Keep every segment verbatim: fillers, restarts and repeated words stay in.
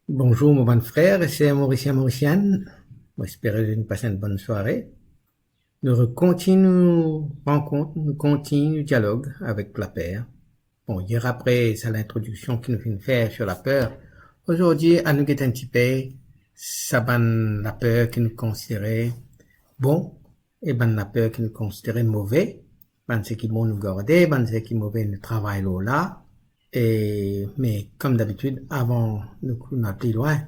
Bonzour mo bann frer e ser, Morisien, Morisienn. Mo espere zot inn pas enn bonn sware. Nou rekontign nou rankont, nou kontign nou dialog avek laper. Bon, yer apre sa lintrodiksion ki nou finn fer sur laper, azordi anou get enn tipe sa bann laper ki nou konsidere bon e bann laper ki nou konsidere move. Bann seki bon nou garde, bann seki move nou travay lor la. E, me, kom dabitid, avan nou koz pli lwin,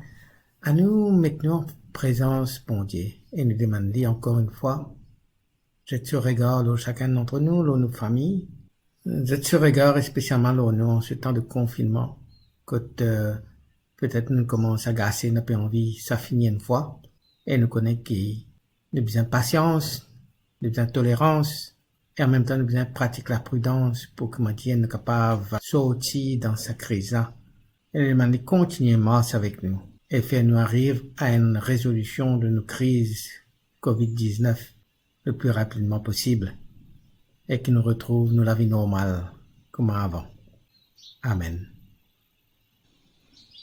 anou met nou an prezans Bondie e nou demann li ankor enn fwa, zet so regar lor sakenn dantre nou, lor nou fami, zet so regar espesialman lor nou an se tan de konfinnman, kot, eh, petet nou koumans agase, nou pe anvi sa fini enn fwa, e nou kone ki nou bizin pasians, nou bizin tolerans, e anmemtan nou bizin pratik lapridans pou, kouma dir, nou kapav sorti dan sa kriz la. E nou demann li kontigne mars avek nou e fer nou ariv a enn rezolision de nou kriz covid diznef le pli rapidman posib e ki nou retrouv nou lavi normal kouma avan. Amen.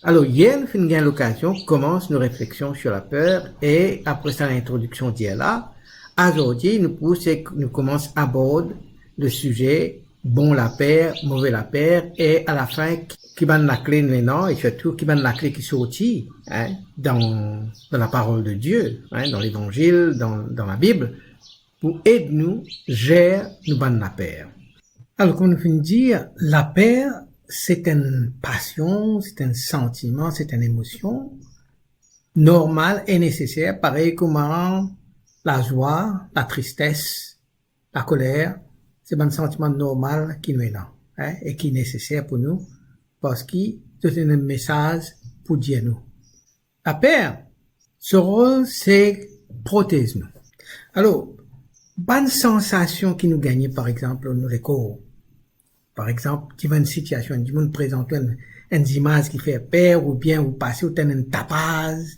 Alor, yer nou finn gagn lokazion koumans nou refleksion sur laper e apre sa lintrodiksion dir la, azordi nou pou se nou koumans abord le size bon laper, move laper e alafin ki, ki bann lakle nou ena e sirtou ki bann lakle ki sorti, hein, dan, dan laparol de Die, hein, dan Levanzil, dan, dan Labib, pou ed nou zer nou bann laper. Alor, kouma nou finn dir, laper, se enn pasion, se enn santiman, se enn emosion normal e neseser, parey kouma lazwa, latristes, lakoler, se bann santiman normal ki nou ena, hein, e ki neseser pou nou, parski zot ena enn mesaz pou dir nou. Laper, so rol se protez nou. Alor, bann sansasion ki nou gagne, par exanp, lor nou lekor. Par exanp, divan enn sitiasion, enn dimoun prezant ou enn, enn zimaz ki fer per, oubien ou pase, ou tann enn tapaz,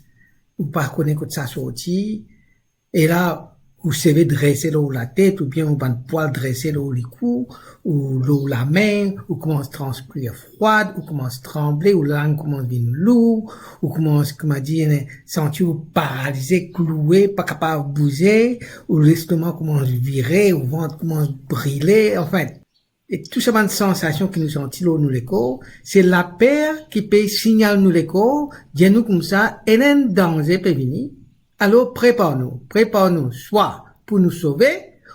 ou pa kone kot sa sorti, e la, ou seve drese lor latet, oubien ou bann pwal drese lor likou, ou lor lame, ou koumans transpir frwad, ou koumans tranble, ou lang koumans vinn lour, ou koumans, kouma dir, santi ou paralize, kloue, pa kapav bouze, ou lestoma koumans vire, ou vant koumans brile, anfin, e tou sa bann sansasion ki nou santi lor nou lekor, se laper ki pe signal nou lekor, dir nou koumsa, ena enn danze pe vini. Alor, prepar nou, prepar nou, swa pou nou sove,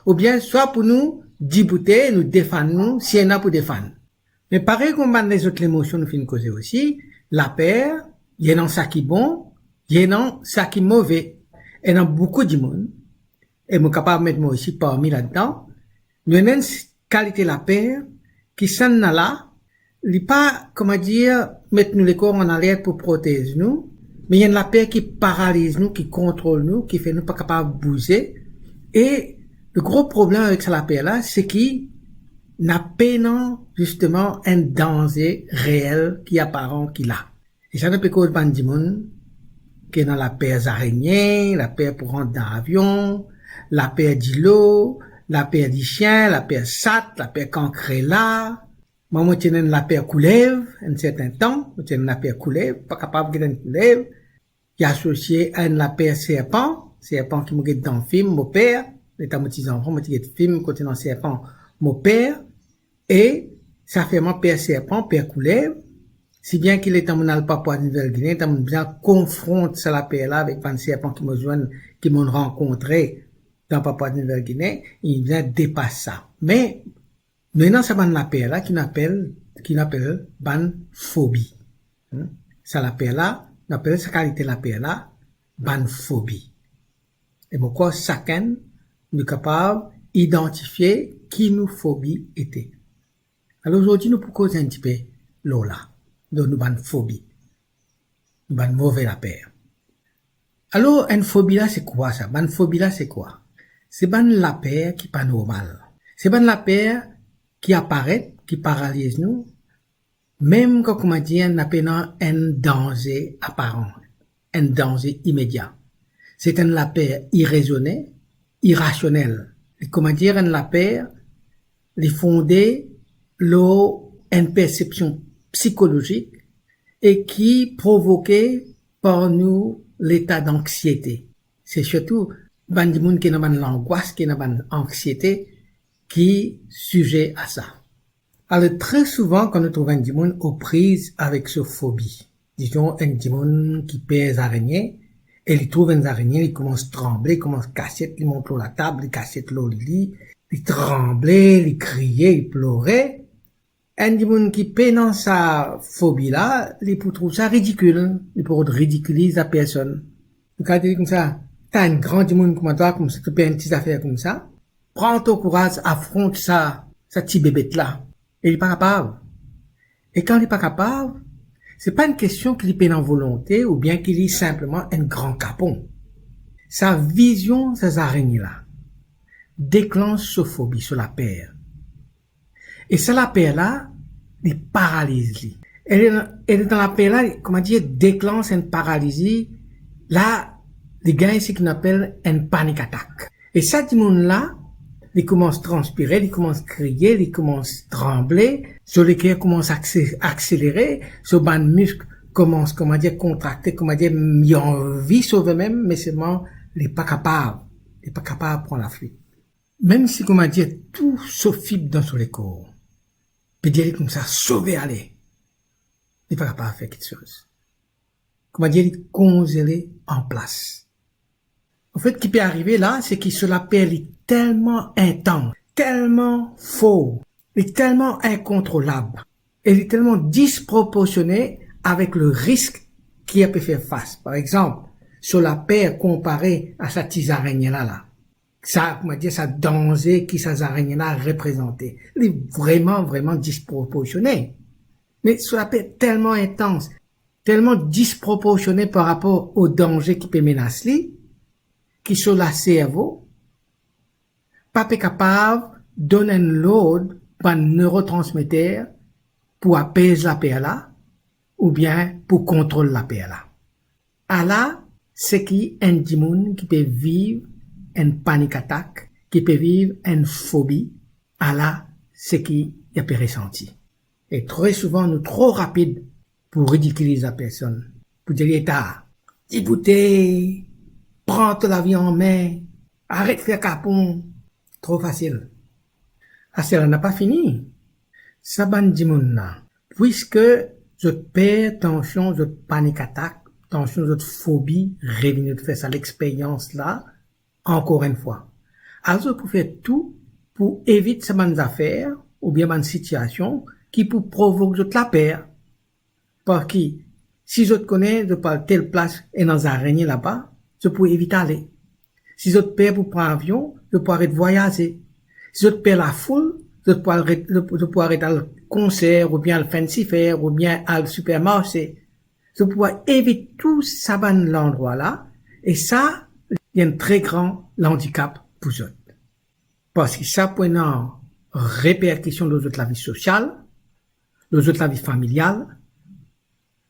oubien swa pou nou diboute, nou defann nou, si ena pou defann. Me parey kouma bann lezot lemosion nou finn koze osi, laper, ena sa ki bon, ena sa ki move. Ena boukou dimoun, e mo kapav met mwa osi parmi ladan, nou ena enn kalite laper ki sannla, li pa, kouma dir, met nou lekor an alert pou protez nou, me li enn laper ki paraliz nou, ki kontrol nou, ki fer nou pa kapav bouze. E le gro problem avek sa laper la, se ki na pena, zisteman, enn danze reel ki aparan ki la. E sa nou pe koz bann dimoun ki ena laper zarenien, laper pou rant dan avion, laper dilo, laper disien, laper sat, laper kankrela. Mwa, mo ti ena enn laper koulev, enn sertin tan, mo ti ena enn laper koulev, pa kapav get enn koulev. Li asosie a enn laper serpan, serpan ki mo get dan fim, mo per. Letan mo ti zanfan, mo ti get fim kot ena serpan, mo per. E sa fer mwa per serpan, per koulev, si bien ki letan mo al Papwa Nouvel Gine, letan mo bizin konfront sa laper la avek bann serpan ki mo zwenn, ki mo rankontre dan Papwa Nouvel Gine, li bizin depas sa. Me nou ena sa bann laper la ki nou apel, ki nou apel bann fobi. Hmm? Sa laper la, nou apel sa kalite laper la bann fobi. E mo krwar sakenn nou kapav idantifie ki nou fobi ete. Alor, zordi nou pou koz enn tipe lor la, lor nou bann fobi, nou bann move laper. Alor, enn fobi la, se kwa sa? Bann fobi la, se kwa? Se bann laper ki pa normal. Se bann laper ki aparet, ki paraliz nou, mem kan, kouma dir, na pena enn danze aparan, enn danze imedia. Se enn laper irezone, irasionel. Li, kouma dir, enn laper, li fonde lor enn persepsion psikolozik e ki provoke par nou leta danksiete. Se sirtou bann dimoun ki ena bann langwas, ki ena bann anksiete, ki size a sa. Alor, tre souvan, kan nou trouv enn dimoun opriz avek so fobi, dizon, enn dimoun ki per zarenien, e li trouv enn zarenien, li koumans tranble, li koumans kasiet, li mont lor latab, li kasiet lor lili, li tranble, li kriye, li plore. Enn dimoun ki pena sa fobi la, li pou trouv sa ridikil, li pou rod ridikiliz lapersonn. Li kav dir koumsa, ta enn gran dimoun kouma twa, koumsa to pe enn ti zafer koumsa, pran to kouraz, afront sa, sa ti bebet la. E li pa kapav. E kan li pa kapav, se pa enn kestion ki li pena volonte oubien ki li sinpleman enn gran kapon. Sa vizion sa zarenien la deklans so fobi, so laper. E sa laper la, li paraliz li. E li, e li dan laper la, li, kouma dir, deklans enn paralizi, la, li gagn seki nou apel enn panik atak. E sa dimoun la, li koumans transpire, li koumans kriye, li koumans tranble, so leker koumans akse-, akselere, so bann misk koumans, kouma dir, kontrakte, kouma dir, li anvi sove mem, me selman li pa kapav, li pa kapav pran lafwit. Mem si, kouma dir, tou so fib dan so lekor pe dir li koumsa, sove ale, li pa kapav fer kiksoz. Kouma dir, li konzele anplas. Anfet, ki pe arive la, se ki so laper li telman intans, telman for, li telman inkontrolab, e li telman disproporsione avek le risk ki li pe fer fas. Par exanp, so laper konpare a sa ti zarenien la, la. Sa, kouma dir, sa danze ki sa zarenien la reprezante, li vreman, vreman disproporsione. Me so laper telman intans, telman disproporsione par rapor o danze ki pe menas li, ki so laservo pa pe kapav donn enn lord bann nerotransmeter pou apez laper la, oubien pou kontrol laper la. Ala seki enn dimoun ki pe viv enn panik atak, ki pe viv enn fobi, ala seki li pe resanti. E tre souvan, nou tro rapid pou ridikiliz lapersonn, pou dir li, "Eta, diboute, pran to lavi an me, aret fer kapon, tro fasil." Aster la, napa fini. Sa bann dimoun la, pwiske zot per tansion, zot panik atak, tansion, zot fobi revini, zot fer sa lexperyans la, ankor enn fwa. Alor, zot pou fer tou pou evit sa bann zafer oubien bann sitiasion ki pou provok zot laper. Parski, si zot kone zot pou al tel plas, ena zarenien laba, zot pou evit ale. Si zot per pou pran avion, zot pou aret vwayaze. Si zot per lafoul, zot pou al ret-, zot pou, zot pou aret al konser, oubien al fenn sifer, oubien al sipermarse. Zot pou evit tou sa bann landrwa la, e sa, li enn tre gran landikap pou zot. Parski sa pou ena reperkision lor zot lavi sosial, lor zot lavi familial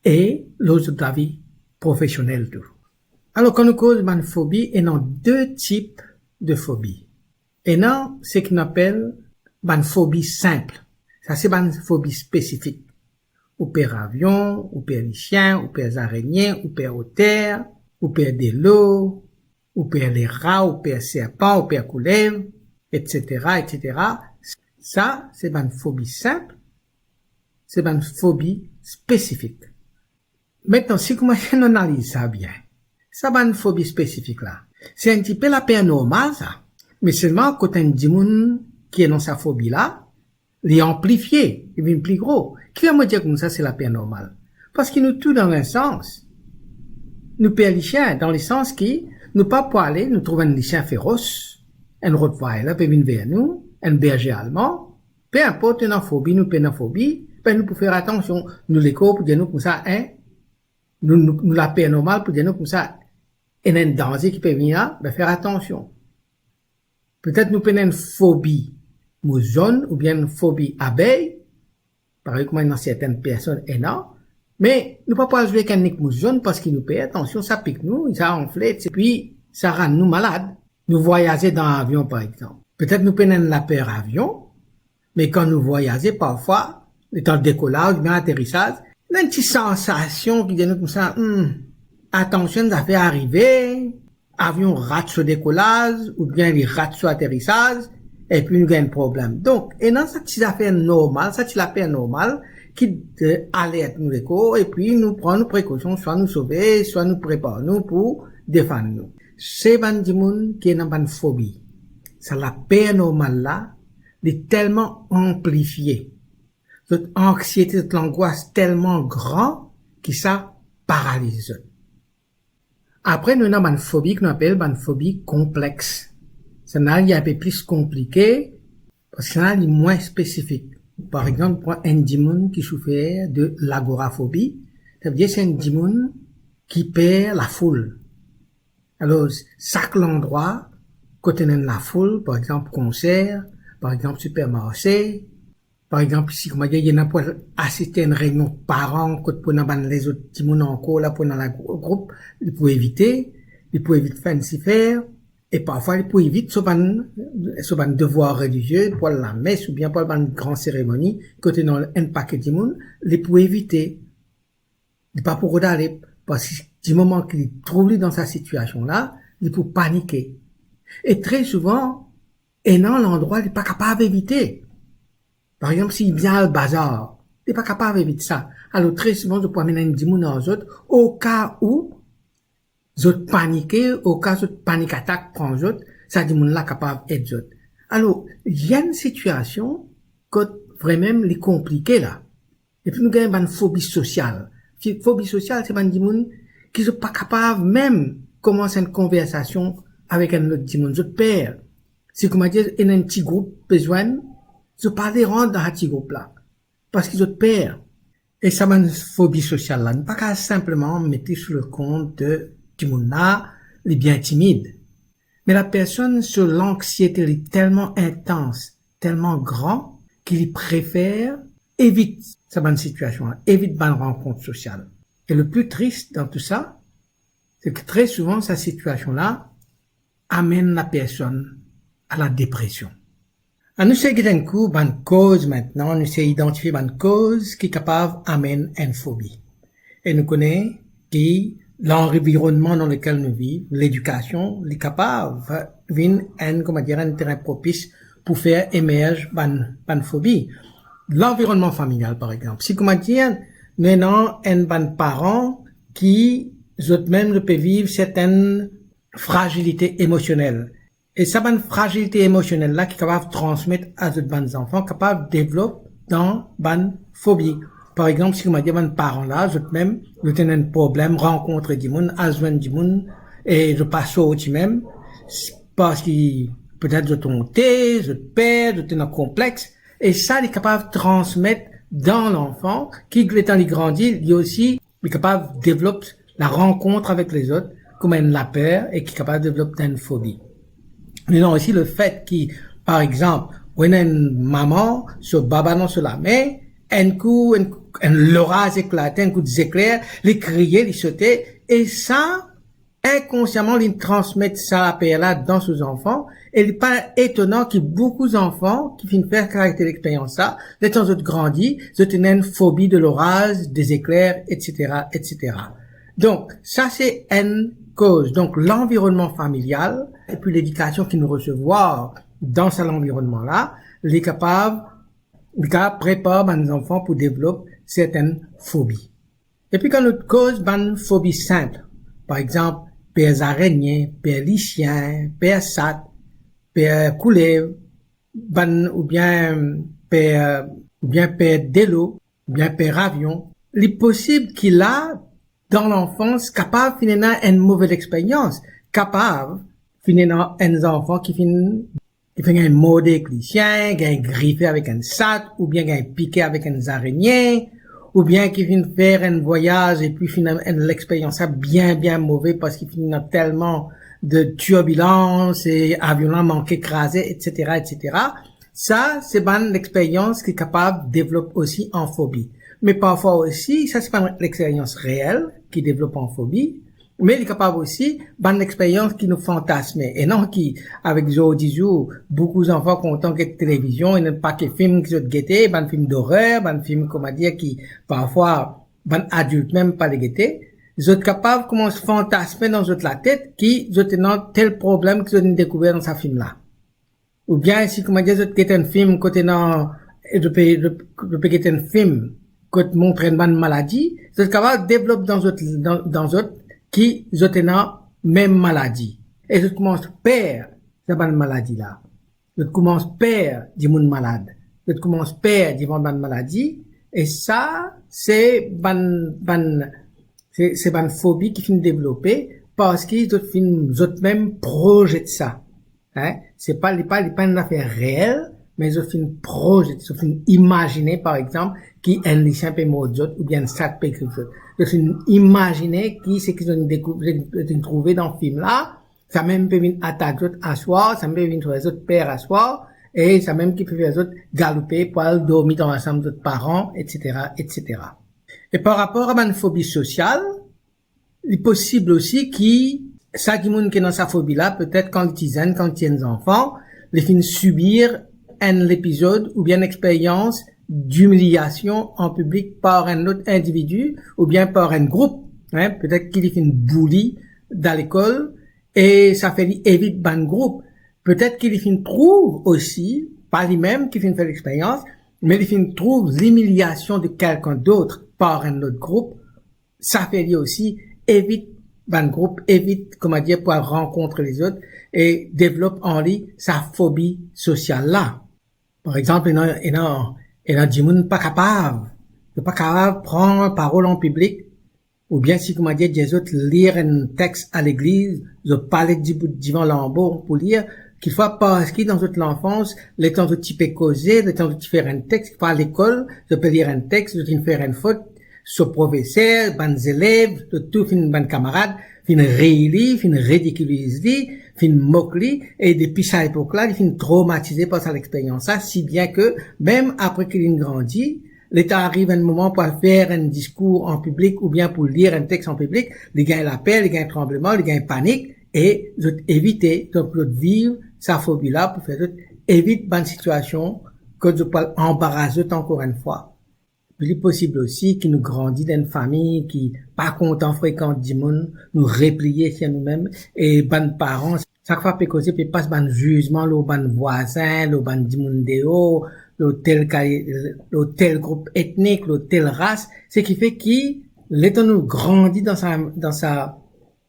e lor zot lavi profesionel tou. Alor, kan nou koz bann fobi, ena de tip de fobi. Ena seki nou apel bann fobi sinp. Sa se bann fobi spesifik. Ou per avion, ou per lisien, ou per zarenien, ou per oter, ou per delo, ou per lera, ou per serpan, ou per koulev, etsetera, etsetera. Sa se bann fobi sinp, se bann fobi spesifik. Aster, si kouma nou analiz sa bien, sa bann fobi spesifik la, se enn tipe laper normal sa. Me selman kot enn dimoun ki ena sa fobi la, li anplifie, li vinn pli gro. Kifer mo dir koumsa se laper normal? Parski nou tou, dan enn sans, nou per lisien, dan lesans ki nou pa pou ale, nou trouv enn lisien feros, enn Rottweiler pe vinn ver nou, enn berze alman, pe inport nou ena fobi, nou pena fobi, be nou pou fer atansion, nou lekor pou dir nou koumsa, en, nou, nou, nou laper normal pou dir nou koumsa, ena enn danze ki pe vini la, be fer atansion. Petet nou pena enn fobi mous zonn oubien enn fobi abey, parey kouma ena sertenn personn ena, me nou pa pou al zwe ek enn nik mous zonn parski nou per, atansion, sa pik nou, sa anfle, epi sa rann nou malad. Nou vwayaze dan avion, par exanp. Petet nou pena enn laper avion, me kan nou vwayaze, parfwa, letan dekolaz oubien aterisaz, Ena enn ti sansasion ki dir nou koumsa, hmm, atansion, zafer arive, avion rat so dekolaz, oubien li rat so aterisaz, epi nou gagn problem. Donk, ena sa ti zafer normal, sa ti laper normal, ki, eh, alert nou lekor, epi nou pran nou prekosion, swa nou sove, swa nou prepar nou pou defann nou. Se bann dimoun ki ena bann fobi. Sa laper normal la, li telman anplifie. Zot anksiete, zot langwas telman gran ki sa paraliz zot. Apre, nou ena bann fobi ki nou apel bann fobi konplex. Sa la, li enpe plis konplike, parski sa la, li mwin spesifik. Par exanp, pran enn dimoun ki soufer de lagorafobi, savedir se enn dimoun ki per lafoul. Alor, sak landrwa kot ena enn lafoul, par exanp konser, par exanp sipermarse, par exanp, si, koumadir, li ena pou al asiste enn reynion paran kot pou ena bann lezot dimoun ankor la, pou ena lagroup, li pou evite, li pou evit fer enn sifer, e parfwa li pou evit so bann, so bann devwar relizie, pou al lames oubien pou al bann gran seremoni kot ena enn pake dimoun, li pou evite. Li pa pou rod ale, parski dimoman ki li trouv li dan sa sitiasion la, li pou panike. E tre souvan, ena landrwa li pa kapav evite. Par exanp, si li bizin al bazar, li pa kapav evit sa. Alor, tre souvan, zot pou amenn enn dimoun ar zot, oka ou zot panike, oka zot panik atak pran zot, sa dimoun la kapav ed zot. Alor, li enn sitiasion kot vremem li konplike la. Epi nou gagn bann fobi sosial. Fi-, fobi sosial, se bann dimoun ki zot pa kapav mem koumans enn konversasion avek enn lot dimoun. Zot per. Si, koumadir, ena enn ti group pe zwenn, zot pa le rant dan sa ti group la, parski zot per. E sa bann fobi sosial la, nou pa kapav sinpleman met li sou lekont de dimoun la, li bien timid. Me lapersonn, so lanksiete li telman intans, telman gran, ki li prefer evit sa bann sitiasion la, evit bann rankont sosial. E le pli tris dan tou sa, se ki tre souvan sa sitiasion la amenn lapersonn a la depresion. Anou sey get enn kou bann koz mintnan, nou sey idantifie bann koz ki kapav amenn enn fobi. E nou kone ki lanvironnman dan lekel nou viv, ledikasion, li kapav vinn enn, koumadir, enn terin propis pou fer emerz bann, bann fobi. Lanvironnman familial, par exanp. Si, koumadir, nou ena enn bann paran ki zot mem zot pe viv sertenn frazilite emosionel. E sa bann frazilite emosionel la ki kapav transmet a zot bann zanfan, kapav devlop dan bann fobi. Par exanp, si, koumadir, bann paran la, zot mem, zot ena enn problem rankontre dimoun, al zwenn dimoun, e zot pa sorti mem, s-, parski petet zot onte, zot per, zot ena konplex, e sa li kapav transmet dan lanfan, ki letan li grandi, li osi, li kapav devlop larankontre avek lezot kouma enn laper e ki kapav devlop enn fobi. Nou ena osi lefet ki, par exanp, ou ena enn mama, so baba dan so lame, enn kou, enn, enn loraz eklate, enn kou zekler, li kriye, li sote, e sa, inkonsiaman, li transmet sa laper la dan so zanfan, e li pa etonan ki boukou zanfan ki finn fer kalite lexperyans sa, letan zot grandi, zot ena enn fobi de loraz, de zekler, etsetera, etsetera. Donk, sa se enn koz. Donk, lanvironnman familial, epi ledikasion ki nou resevwar dan sa lanvironnman la, li kapav, li kapav prepar bann zanfan pou devlop sertenn fobi. Epi kan nou koz bann fobi sinp, par exanp, per zarenien, per lisien, per sat, per koulev, bann, oubien per, oubien per delo, oubien per avion, li posib ki la, dan lanfans, kapav finn ena enn move lexperyans, kapav finn ena enn zanfan ki finn, ki finn gagn morde ek lisien, gagn grife avek enn sat, oubien gagn pike avek enn zarenien, oubien ki finn fer enn vwayaz epi finn ena enn lexperyans sa bien, bien move parski finn ena telman de tirbilans e avion la manke kraze, etsetera, etsetera. Sa, se bann lexperyans ki kapav devlop osi an fobi. Me parfwa osi, sa se bann lexperyans reel ki devlop an fobi, me li kapav osi bann lexperyans ki nou fantasme. E non ki, avek zordi zour, boukou zanfan kontan get televizion, ena enn pake fim ki zot gete, bann fim dorer, bann fim, koumadir, ki parfwa bann adilt mem pa le gete, zot kapav koumans fantasme dan zot latet ki zot ena tel problem ki zot inn dekouver dan sa fim la. Oubien si, kouma dir, zot get enn fim kot ena, zot pe, zot, zot pe get enn fim kot montre enn bann maladi, zot kapav devlop dan zot, dan, dan zot ki zot ena mem maladi. E zot koumans per sa bann maladi la. Zot koumans per dimoun malad. Zot koumans per divan bann maladi. E sa, se bann, bann, se, se bann fobi ki finn devlope parski zot finn, zot mem prozet sa. Hein? Se pa, li pa, li pa enn zafer reel, me zot finn prozet, zot finn imazine, par exanp, ki enn lisien pe mord zot oubien enn sat pe grif zot. Zot finn imazine ki seki zot inn dekou-, zot inn trouve dan fim la, samem pe vinn atak zot aswar, samem pe vinn fer zot per aswar, e samem ki pe fer zot galoupe pou al dormi dan lasam zot paran, et cetera, et cetera. E par rapor a bann fobi sosial, li posib osi ki sa dimoun ki ena sa fobi la, petet kan li ti zenn, kan li ti enn zanfan, li finn sibir enn lepizod oubien enn experyans dimiliasion an piblik par enn lot individi oubien par enn group, hein, petet ki li finn bouli dan lekol e sa fer li evit bann group. Petet ki li finn trouv osi, pa limem ki finn fer lexperyans, me li finn trouv limiliasion de kelkenn dot par enn lot group, sa fer li osi evit bann group, evit, kouma dir, pou al rankontre lezot e devlop an li sa fobi sosial la. Par exanp, ena, ena, ena dimoun pa kapav, zot pa kapav pran parol an piblik, oubien si, kouma dir, dir zot lir enn tex a legliz, zot pa le dibout divan lanbo pou lir, kikfwa parski dan zot lanfans, letan zot ti pe koze, letan zot ti fer enn tex, kikfwa lekol, zot pe lir enn tex, zot finn fer enn fot, so profeser, bann zelev, zot tou finn, bann kamarad, finn riy li, finn ridikiliz li, finn mok li, e depi sa epok la, li finn tromatize par sa lexperyans la, si bien ke, mem apre ki linn grandi, letan ariv enn moman pou al fer enn diskour an piblik oubien pou lir enn tex an piblik, li gagn laper, li gagn tranbleman, li gagn panik, e zot evite, donk zot viv sa fobi la pou fer zot evit bann sitiasion kot zot pou al anbaras zot ankor enn fwa. Li posib osi ki nou grandi dan enn fami ki pa kontan frekant dimoun, nou repliye sir noumem, e bann paran, sak fwa pe koze, pe pas bann zizman lor bann vwazin, lor bann dimoun deor, lor tel kay-, lor tel group etnik, lor tel ras, seki fer ki, letan nou grandi dan sa, dan sa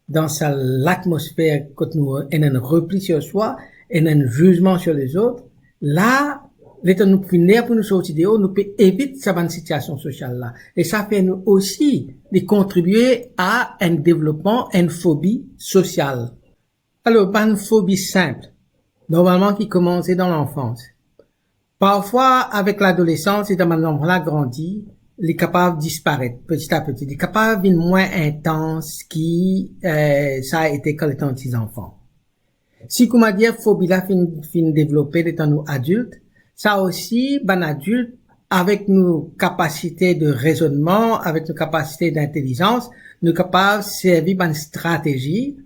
dan sa latmosfer kot nou ena enn repli sir swa, ena enn zizman sir lezot, la, letan nou finn ler pou nou sorti deor, nou pe evit sa bann sitiasion sosial la. E sa fer nou osi, li kontribie a enn devlopman enn fobi sosial. Alor, bann fobi sinp, normalman ki koumanse dan lanfans. Parfwa, avek ladolesans, letan bann zanfan la grandi, li kapav disparet peti a peti. Li kapav vinn mwin intans ki, eh, sa ete kan letan ti zanfan. Si, kouma dir, fobi la finn, finn devlope letan nou adilt, sa osi, bann adilt, avek nou kapasite de rezonnman, avek nou kapasite dintelizans, nou kapav servi bann stratezi,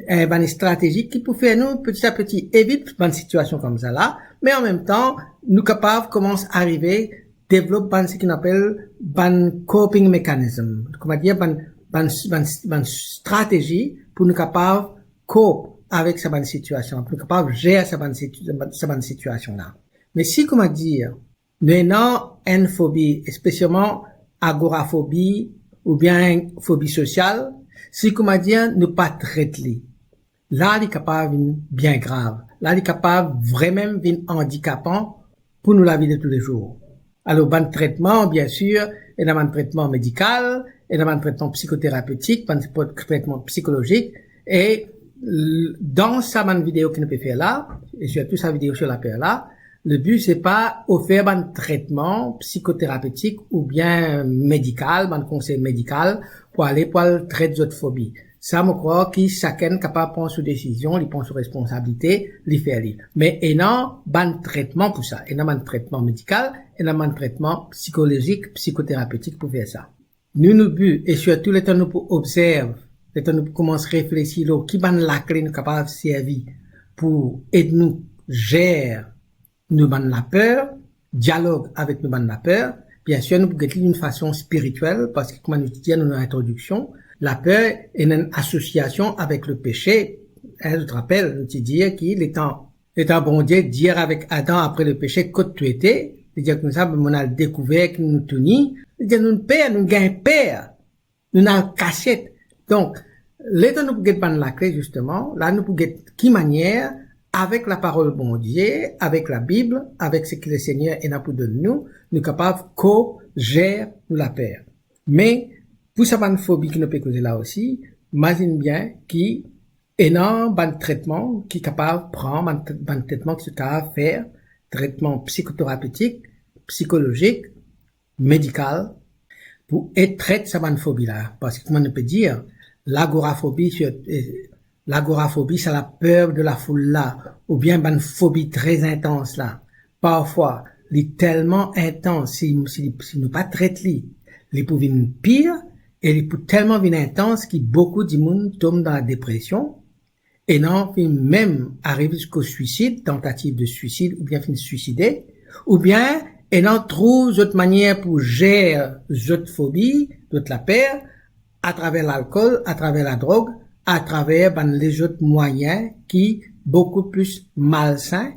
eh, bann stratezi ki pou fer nou peti a peti evit bann sitiasion koumsa la, me an mem tan, nou kapav koumans arive devlop bann, seki nou apel bann coping mechanism. Kouma dir, bann, bann, bann, bann stratezi pou nou kapav cope avek sa bann sitiasion, pou nou kapav zer sa bann situ-, sa bann sitiasion la. Me si, kouma dir, nou ena enn fobi, espesialman agorafobi oubien fobi sosial, si, kouma dir, nou pa tret li, la li kapav vinn bien grav. La li kapav vremem vinn andikapan pou nou lavi de toulezour. Alor, bann tretman, biensir, ena bann tretman medikal, ena bann tretman psikoterapetik, bann tretman psikolozik, e l-, dan sa bann video ki nou pe fer la, e sirtou sa video sir laper la, le bi se pa ofer bann tretman psikoterapetik oubien medikal, bann konsey medikal pou ale, pou al tret zot fobi. Sa, mo krwar ki sakenn kapav pran so desizion, li pran so responsabilite, li fer li. Me ena bann tretman pou sa, ena bann tretman medikal, ena bann tretman psikolozik, psikoterapetik pou fer sa. Nou, nou bi, e sirtou letan nou pou obzerv, letan nou pou koumans reflesi lor ki bann lakle nou kapav servi pou ed nou zer nou bann laper, dialog avek nou bann laper, Biensir, nou pou get li dan enn fason spiritiel, parski kouma nou ti dir dan lintrodiksion, laper ena enn asosiasion avek lepese. Hein, zot rapel, nou ti dir ki letan, letan Bondie dir avek Adam apre lepese, "Kot to ete?" Li dir koumsa, "Be, mo'nn al dekouver ki nou touni." Li dir, "Nou'nn per, nou'nn gagn per." Nou'nn al kasiet. Donk, letan nou pou get bann lakle, zisteman, la nou pou get ki manier, avek laparol Bondie, avek Labib, avek seki Lesegner ena pou donn nou, nou kapav kozer nou laper. Me, pou sa bann fobi ki nou pe koze la osi, mazinn bien ki ena bann tretman ki kapav pran, bann, bann tretman ki kapav fer, tretman psikoterapetik, psikolozik, medikal, pou ed tret sa bann fobi la. Parski kouma nou pe dir, lagorafobi, eh, lagorafobi, sa laper de lafoul la, oubien bann fobi tre intans la. Parfwa, li telman intans, si, si, si nou pa tret li, li pou vinn pir, e li pou telman vinn intans ki boukou dimoun tom dan ladepresion, ena finn mem ariv ziska swisid, tantativ de swisid, oubien finn swiside, oubien ena trouv zot manier pou zer zot fobi, zot laper, atraver lalkol, atraver ladrog, atraver bann lezot mwayin ki boukou pli malsin,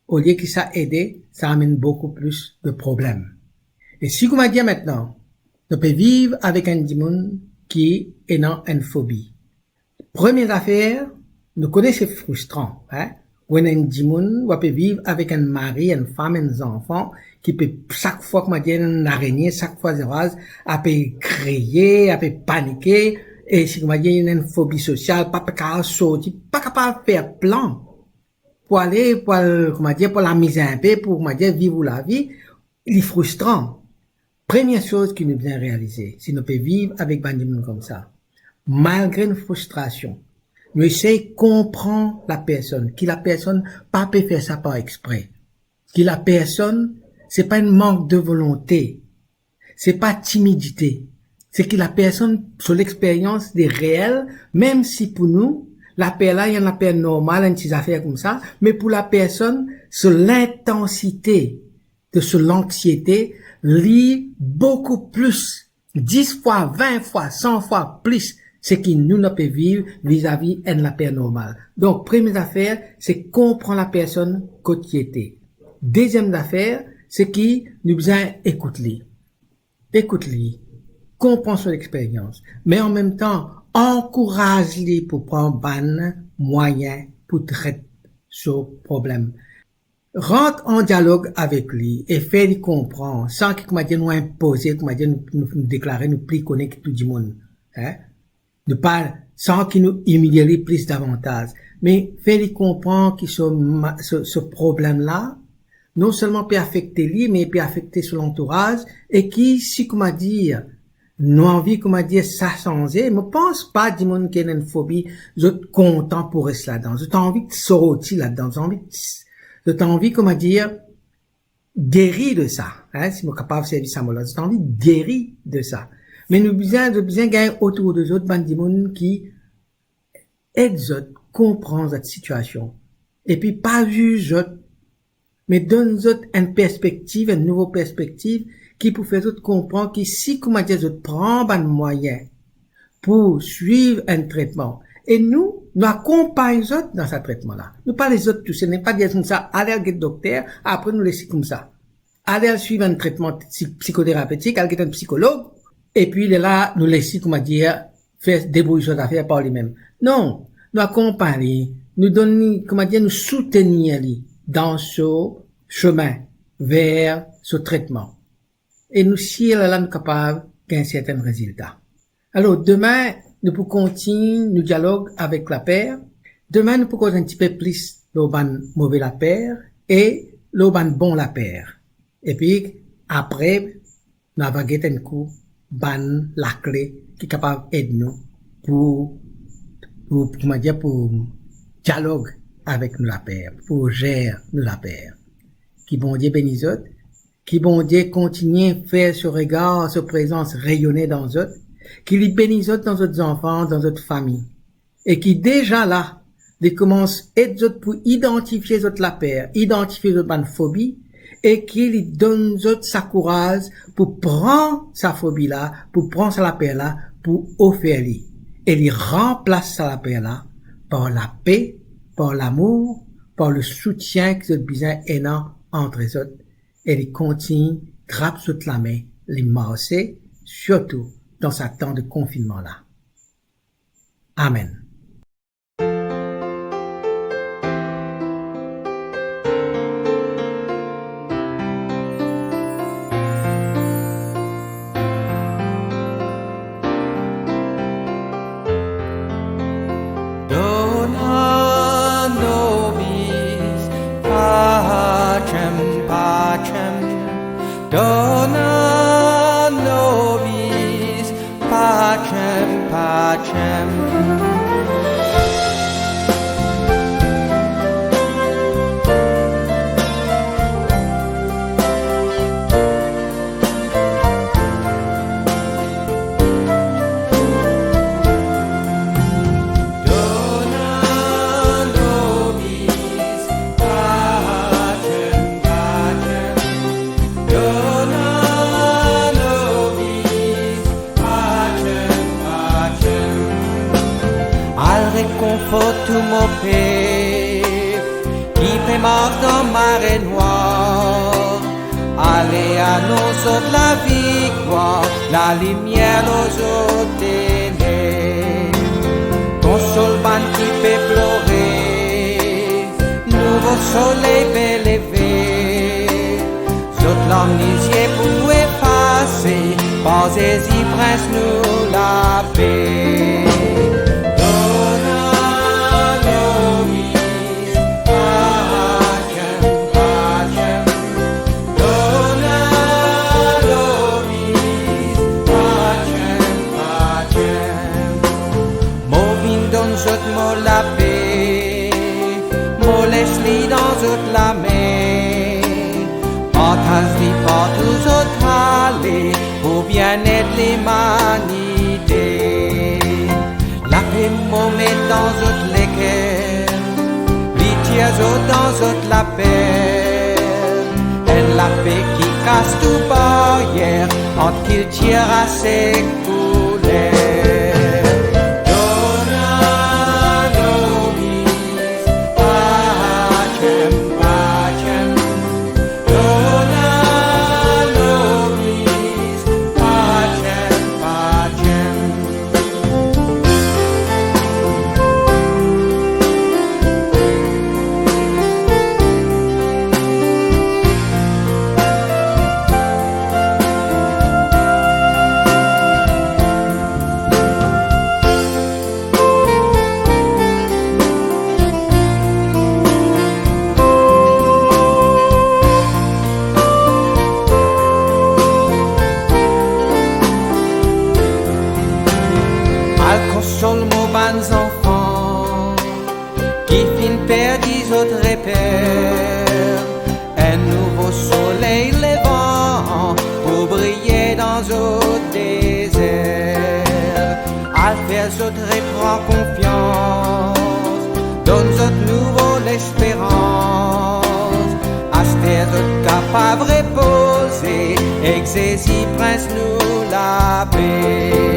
olie ki sa ede, sa amenn boukou pli de problem. E si kouma dir aster, nou pe viv avek enn dimoun ki ena enn fobi. Premie zafer, nou kone se fristran, hein? Ou ena enn dimoun, ou pe viv avek enn mari, enn fam, enn zanfan, ki pe sak fwa, kouma dir, enn arenie, sak fwa zoraz, ape kriye, ape panike, e si, kouma dir, ena enn fobi sosial, pa, pa kapav sorti, pa kapav fer plan pou ale, pou al, kouma dir, pou al amize inpe, pou, kouma dir, viv ou lavi, li fristran. Premie soz ki nou bizin realize, si nou pe viv avek bann dimoun koumsa, malgre nou fristrasion, nou esey konpran lapersonn, ki lapersonn pa pe fer sa par expre, ki lapersonn, se pa enn mank de volonte, se pa timidite, se ki lapersonn, so lexperyans li reel, mem si pou nou, laper la, li enn laper normal, enn ti zafer koumsa, me pou lapersonn, so lintansite de so lanksiete, li boukou pli, dis fwa, vin fwa, san fwa pli seki nou, nou pe viv vizavi enn laper normal. Donk, premie zafer, se konpran lapersonn kot li ete. Deziem zafer, se ki nou bizin ekout li. Ekout li, konpran so lexperyans, me anmemtan, ankouraz li pou pran bann mwayin pou tret so problem. Rant an dialog avek li e fer li konpran, san ki, kouma dir, nou inpoze, kouma dir, nou, nou, nou deklare nou pli kone ki tou dimoun, hein? Nou pa, san ki nou imilie li pli davantaz, me fer li konpran ki so ma-, so, so problem la, non selman pe afekte li, me pe afekte so lantouraz, e ki si, kouma dir, nou anvi, kouma dir, sa sanze, mo pans pa dimoun ki ena enn fobi, zot kontan pou res ladan. Zot anvi sorti ladan, zot anvi, zot anvi, kouma dir, geri de sa, hein, si mo kapav servi sa mo la, zot anvi geri de sa. Me nou bizin, zot bizin gagn otour de zot bann dimoun ki ed zot konpran zot sitiasion, epi pa ziz zot, me donn zot enn perspektiv, enn nouvo perspektiv ki pou fer zot konpran ki si, kouma dir, zot pran bann mwayin pou swiv enn tretman, e nou, nou akonpagn zot dan sa tretman la. Nou pa les zot tousel, nou pa dir koumsa, "Ale al get dokter, apre nou les li koumsa." Ale al swiv enn tretman psi-, psikoterapetik, al get enn psikolog, epi lerla nou les li, kouma dir, fer debrouy so zafer par limem. Non, nou akonpagn li, nou donn li, kouma dir, nou soutenir li dan so semin ver so tretman. E nou sir lerla nou kapav gagn sertin rezilta. Alor, demin, nou pou kontign nou dialog avek laper. Demin, nou pou koz enn tipe pli lor bann move laper e lor bann bon laper. Epi, apre, nou ava get enn kou bann lakle ki kapav ed nou pou, pou, kouma dir, pou dialog avek nou laper, pou zer nou laper. Ki Bondie beni zot, ki Bondie kontigne fer so regar, so prezans reyone dan zot, ki li beni zot dan zot zanfan, dan zot fami, e ki deza la, li koumans ed zot pou idantifie zot laper, idantifie zot bann fobi, e ki li donn zot sa kouraz pou pran sa fobi la, pou pran sa laper la, pou ofer li. E li ranplas sa laper la par lape, par lamour, par le soutien ki zot bizin ena ant zot, e li kontign trap zot lame, li marse, sirtou dan sa tan de konfinnman la. Amen. Dona nobis pacem, pacem. Dona nobis pacem, pacem. Dona nobis pacem, pacem. Dona nobis pacem, pacem. Al rekonfort tou mo pep ki pe mars dan mare nwar. Ale anons zot laviktwar, lalimier lor zot teneb. Konsol bann ki pe plore, nouvo soley pe leve. Zot larm nizie pou efase, par Zezi Prins nou lape. Dona nobis pacem, pacem. Dona nobis pacem, pacem. Mo vinn donn zot mo lape, mo les li dan zot lame. Partaz li partou zot ale, pou bienet limanite. Lape mo met dan zot leker, li tir zot dan zot laper. Enn lape ki kas tou baryer ant kiltir, ras ek kouler. Dona nobis pacem, pacem. Dona nobis pacem, pacem. Al konsol mo bann zanfan ki finn perdi zot reper. Enn nouvo soley levan pou briye dan zot dezer. Al fer zot repran konfians, donn zot nouvo lesperans. Aster zot kapav repoze ek Zezi Prins nou lape.